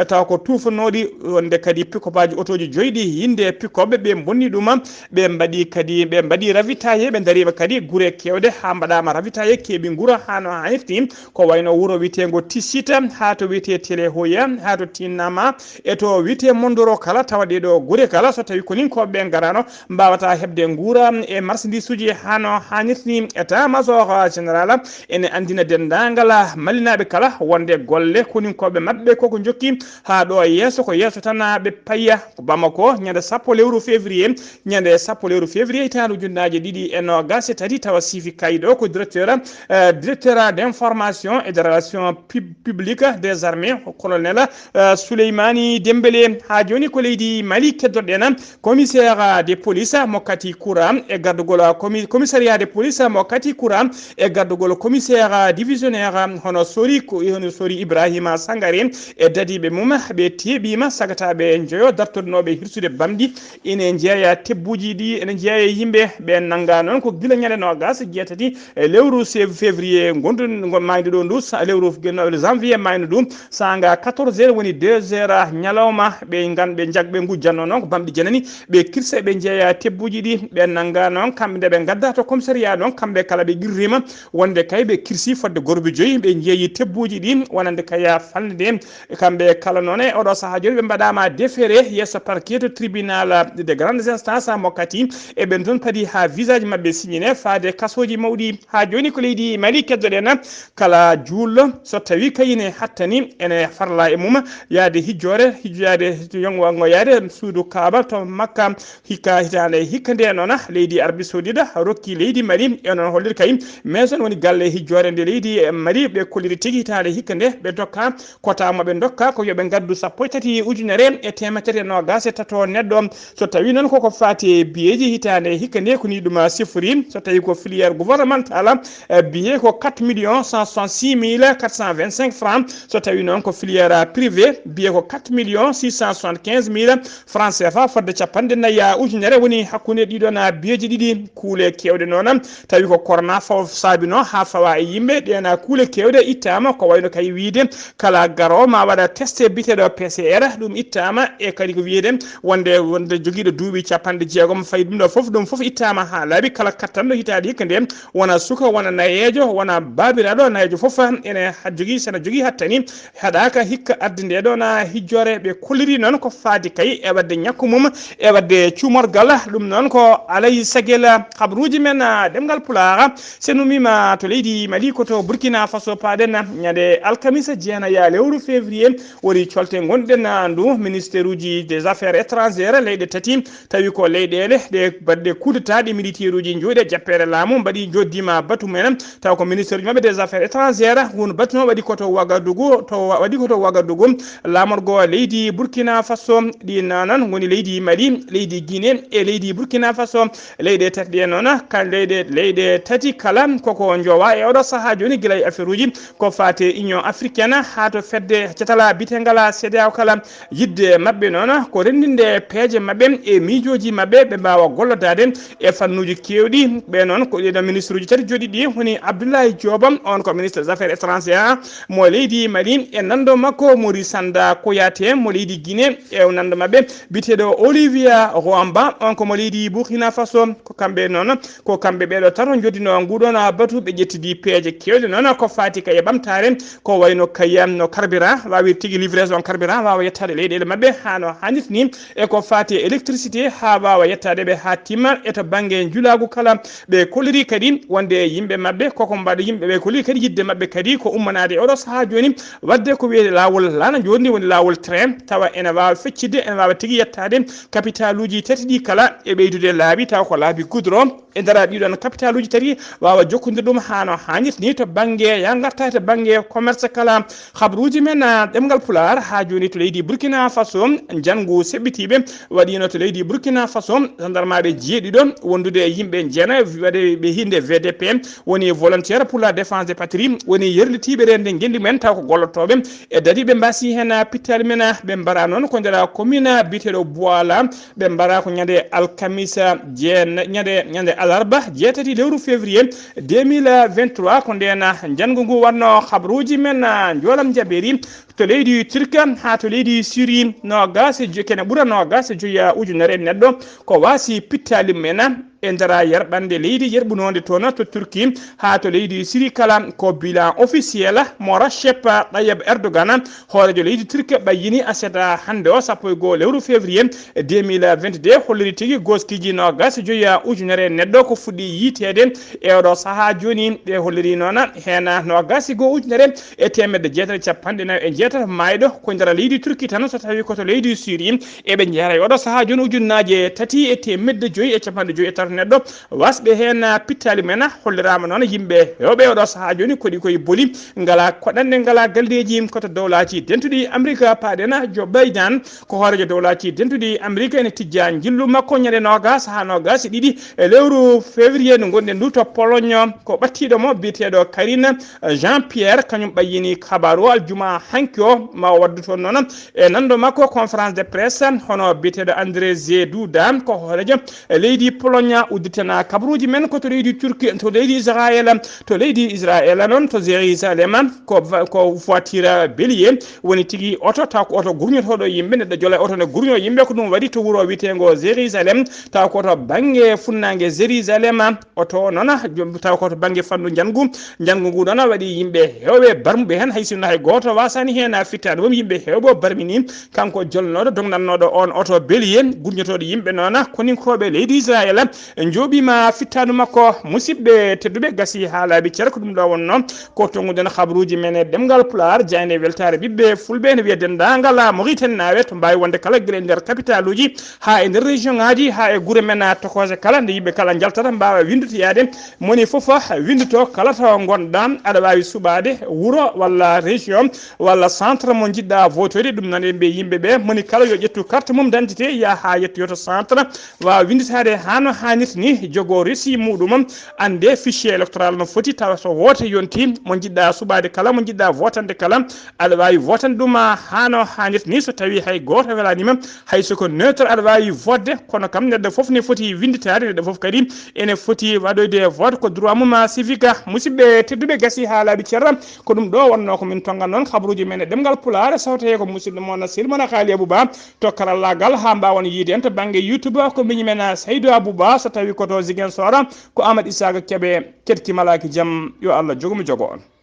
taw ko tuufanooɗi wonde kadi pick-up aji otoji joyi ɗi hinde pick-up ɓe bonni ɗum ɓe mbaɗi kadi ɓe mbaɗi ravitaillé ɓe dariima kadi gure keewɗe haa mbaɗaama ravitaillé keeɓi ngura haa no haanirti ko wayno wuro wiyeteengo Tisita haa to wiyetee Télé Hoya haa to Tinnama e to wiyetee Mondoro kala tawa ɗee ɗoo gure kala so tawii koninkooɓe ɓe ngaraano mbaawata heɓde nguura e marchandise uji haa no haanirti. État major général ene anndina denndaangal Malinaaɓe kala wonde golle koninkooɓe maɓɓe koko njokki haa ɗo yeeso ko yeeso tan ɓe payya. Ko Bamako ñande sappo lewru février ñande sappo lewru février hitaande ujunnaaje ɗiɗi e noogas e tati tawa Sifi Kayɗo ko directeur, eh, directeur d'information et de relations pub-, publiques des armées, colonel, eh, Souleymani Dembélé. Haa jooni ko leydi Mali keddoɗen commissaire de police mo Kati Koura e gardugol commi-, commissariat de police mo Kati Koura e gardugol commissaire divisionnaire hono Sori ko, hono Sori Ibrahima Sangare e dadiiɓe mum ɓe teeɓiima sagataɓe njoyo dartorinooɓe hirsude bamɗi ine jeeya tebbuuji ɗi ene jeeya e yimɓe ɓe nannga noon ko gila ñande noogas e jeetati e lewru se-, février ngondu ngon maaydu ɗo ndu sa-, lewru gen-, janvier maaydu ndu saanga quatorze heures woni deux heures ñalawma ɓe ngan ɓe jag ɓe ngujjanno noon ko bamɗi janani ɓe kirsa ɓe jeeya tebbuuji ɗi ɓe nannga noon kamɓe nde ɓe ngadda to commissariat noon kamɓe kala ɓe qirrima wonde kay ɓe kirsi fodde gorɓe joyi ɓe jeeyi tebbuuji ɗi wonande kaya falnde nde kamɓe kala noon e oɗo sahaa jooni ɓe mbaɗama déféré yeeso parquet to tribunal de grande instance mo Kati eɓen toon paadi ha visage maɓɓe signine faade kasooji mawɗi ha jooni ko leydi Mali keddoɗen kala juulɗo so tawi kayine hattani ene farla e mum yaade hijjoore hijjoyaade yongo yaade suudu Kaaba to Makka hikka hitaande hikka nde noon leydi Arabie Saoudite rokki leydi Mali e noon hollir kay maison woni galle hijjoore nde leydi Mali ɓe kolliri tigi hitaande hikka nde ɓe dokka kota mo ɓe dokka ko yoɓe ngaddu sappo e tati ujunere e teemettati e noogas e tato neɗɗo so tawi noon koko faati e biyeeji hitaande hikka nde ko ni ɗum sifori so tawi ko filière gouvernementale e biye ko quatre millions cent soixante-six mille quatre cent vingt-cinq francs so tawi noon ko filière privé biye ko quatre millions six cent soixante-quinze mille francs C F A fodde capanɗe nayi ujunere woni hakkunde ɗiɗon biye ji ɗiɗi kuule keewɗe noon tawi ko corona fof saabino haa fawa e yimɓe. Ɗeena kuule keewɗe ittaama, ko wayno kay wiyde kala garoowo ma waɗa test biyeteeɗo P C R, ɗum ittaama. E kadi ko wiyde wonde wonde jogiiɗo duuɓi capanɗe jeegom fayi ɗum ɗo fof, ɗum fof ittaama haa laaɓi. Kala kattanɗo hitaade hikka nde, wona suka, wona nayeejo, wona baabiraaɗo nayeejo fof, ene ha-, jogii, sena jogii hattani, haɗaaka hikka arde nde ɗo na hijjore. Ɓe kolliri noon ko faati kay e waɗde ñakku mum, e waɗde cuumorgal. Ɗum noon ko alay sagel. Habruuji men, ah, ɗemngal Pulaar, so en ummiima to leydi Mali, ko to Burkina Faso paaɗen. Ñande alkamisa jeenaya lewru février woni colte ngonɗen, ah, ndu. Ministère uji des affaires étrangères leyɗe tati, tawi ko leyɗeele ɗe baɗɗe coup d'État, ɗe militaire uji njuuɗe jappeere laamu mbaɗi, njoddiima batu mumen. Taw ko ministre uji maɓɓe des affaires étrangères, ngun batu noon waɗi ko to Ouagadougou, to wa-, waɗi ko to Ouagadougou. Laamorgo leydi Burkina Faso, ɗi nanan ngoni leydi Mali, leydi Guinée e leydi Burkina Faso. Leyɗe tati ɗe noon, kan leyɗe, leyɗe tati kala koko njowa e oɗo sahaa jooni, gila e affaire uji ko faate Union africaine haa to fedde catala bitengal C D A O kala, yidde maɓɓe noon ko renndinde peeje maɓɓe e miijooji maɓɓe, ɓe mbaawa gollodaade e fannuuji keewɗi. Ɓe noon ko ɗiɗo ministre uji tati jooɗiiɗi, woni Abdoulaye Diop, on ko ministre des affaires étrangères mo leydi Mali, e nanndo makko Maurice Sanda Koyate mo leydi Guinée, e nanndo maɓɓe biyeteeɗo Olivier Roamba, on ko mo leydi Burkina Faso. Ko kamɓe noon, ko kamɓe ɓeeɗo tato njoddinoo nguɗon batu. Ɓe ƴettidi peeje keewɗe noon ko faati ka e ɓamtaare, ko wayno kayam no carburant, waawi tigi livraison carburant waawa yettaade leyɗeele maɓɓe haa no haanirta ni, e ko faati e électricité haa waawa yettaade ɓe haa timma. E to bannge njulaagu kala, ɓe kolliri kadi wonde yimɓe maɓɓe koko mbaɗa, yimɓe ɓe kolliri kadi yidde maɓɓe kadi ko ummanaade e oɗo sahaa jooni, waɗde ko wiyetee laawol laana njoorndi, woni laawol train, tawa ene waawa feccitde, ene waawa tigi yettaade kapitaaluuji tati ɗi kala, e ɓeydude laabi, tawa ko laabi goudron. E nder ɗiɗon kapitaaluuji tati, waawa jokkondirde ɗum haa no haanirta ni to bannge, yaa ngarta to bannge commerce kala. Habruuji men, ah, ɗemngal Pulaar, haa jooni to leydi Burkina Faso, njanngu seɓɓitiiɓe waɗiino to leydi Burkina Faso, sandarmaaɓe jeeɗiɗo wondude e yimɓe jeenayo, waɗe ɓe hinde V D P, woni Volontaire pour la Défense de Patrie, woni yerlitiiɓe reende ngenndi men, taw ko gollotooɓe e dadi. Ɓe mbasi heen pittaali men, ɓe mbara noon ko nder commune biyeteeɗo Bouala. Ɓe mbara ko ñande alkamisa jeen-, ñande, ñande alarba jeetati lewru février deux mille vingt-trois. Ko ndeen njanngu ngu waɗno habruuji men, ah, njoolam jabeeri to leydi Turki haa to leydi Syrie. Noogaas e joy, kene ɓura noogaas e joy ujunere neɗɗo ko wasi pittaali men e nder yerɓannde leydi yerɓunoonde toon to Turki haa to leydi Syrie kala. Ko bilan officiel mo Recep Tayyip Erdogan, hooreejo leydi Turki, ɓayyini aset hannde o, sappo e goo lewru février deux mille vingt-deux, holliri tigi gooskiiji noogaas e joy ujunere neɗɗo ko fuɗɗi yiiteede e oɗo sahaa jooni. Ɓe holliri noon heen noogaas e goo ujunere e teemedde jeetati e capanɗe nayo e jeetati maayɗo ko nder leydi Turki tan, so tawii ko to leydi Syrie eɓe njeera e oɗo sahaa jooni ujunnaaje tati e teemedde joy e capanɗe joy e tato neɗɗo. Wasɓe heen pittaali men, holliraama noon yimɓe heewɓe oɗo sahaa jooni koɗi koye boli, ngalaa koɗanɗe, ngalaa galleeji. Ko to dowlaaji dentuɗi Amerik paaɗen. Joe Biden ko hooreejo dowlaaji dentuɗi Amerik, ene tijja njillu makko ñande noogaas haa noogaas e ɗiɗi e lewru février ndu ngonɗen ndu to Pologne. Ko ɓattiiɗo mo biyeteeɗo Karine Jean-Pierre, kañum ɓayyini kabaaru o aljuma hanki o, ma o waɗdu toon noon e nanndo makko conférence de presse. Hono biyeteeɗo Andrzej Duda, ko hooreejo e leydi Pologne, udditana kabaruuji men ko to leydi Turki, to leydi Israel, to leydi Israel noon, to Jérusalem, ko va-, ko voiture bélier, woni tigi oto, taw ko oto gurñotooɗo yimɓe, neɗɗo jola oto ne gurño yimɓe, ko ɗum waɗi to wuro wiyeteengo Jérusalem, taw ko to bannge funnaange Jérusalem. Oto o noon, jom, taw ko to bannge fannu njanngu. Njanngu ngu noon waɗi yimɓe heewɓe barmuɓe heen, hay sinno hay gooto waasaani heen fittaade mum. Yimɓe heewɓe o barmini, kanko jolnooɗo, dognannooɗo oon oto bélier, gurñotooɗo yimɓe noon, koninkooɓe leydi Israel, njooɓiima fittaandu makko. Musidɓe tedduɓe, gasi haa laaɓi cer, ko ɗum ɗo wonnoo ko tonnguɗen habaruuji men e ɗemngal Pulaar, jaaynde weltaare ɓiɓɓe Fulɓe, ene wiya denndaangal Mauritanie naaɓe to mbaawi wonde kala, gila e nder kapitaaluuji haa e nder région ŋaaji, haa e gure men tokooje kala, nde yimɓe kala njaltata, mbaawa winndude yaade. Moni fof winndoto kala to ngonɗaa, aɗa waawi suɓaade wuro walla région walla centre mo njiɗɗa votoyde. Ɗum noon e mbiye yimɓe ɓe, moni kala yo ƴettu carte mum d'identité, yaha haa yettoyoto centre, waawa winnditaade haa no haanirta ni, jogoo reçu muɗum, annde fichier électoral no foti, tawa so woote yonti, mo njiɗɗa suɓaade kala, mo njiɗɗa votande kala, aɗa waawi votande ɗum haa no haanirta ni. So tawii hay gooto welaani ma, hay so ko neutre, aɗa waawi votde, kono kam neɗɗo fof ne foti winnditaade, neɗɗo fof kadi ene foti waɗoyde vote, ko droit mum civique. Musidɓe tedduɓe, gasi haa laaɓi cer, ko ɗum ɗo wonnoo ko min tonnga noon habaruuji men e ɗemngal Pulaar, so tawii ko musidɗo mon Silmana Kaali Abou Ba to karallaagal, haa mbaawon yiide en to bannge YouTube, ko miñi men Saydou Abou Ba, so tawii ko to Ziguinchor, ko Amadou Isaka Kebe, keɗki malaaki jam, yo Allah jogo mo jogo on.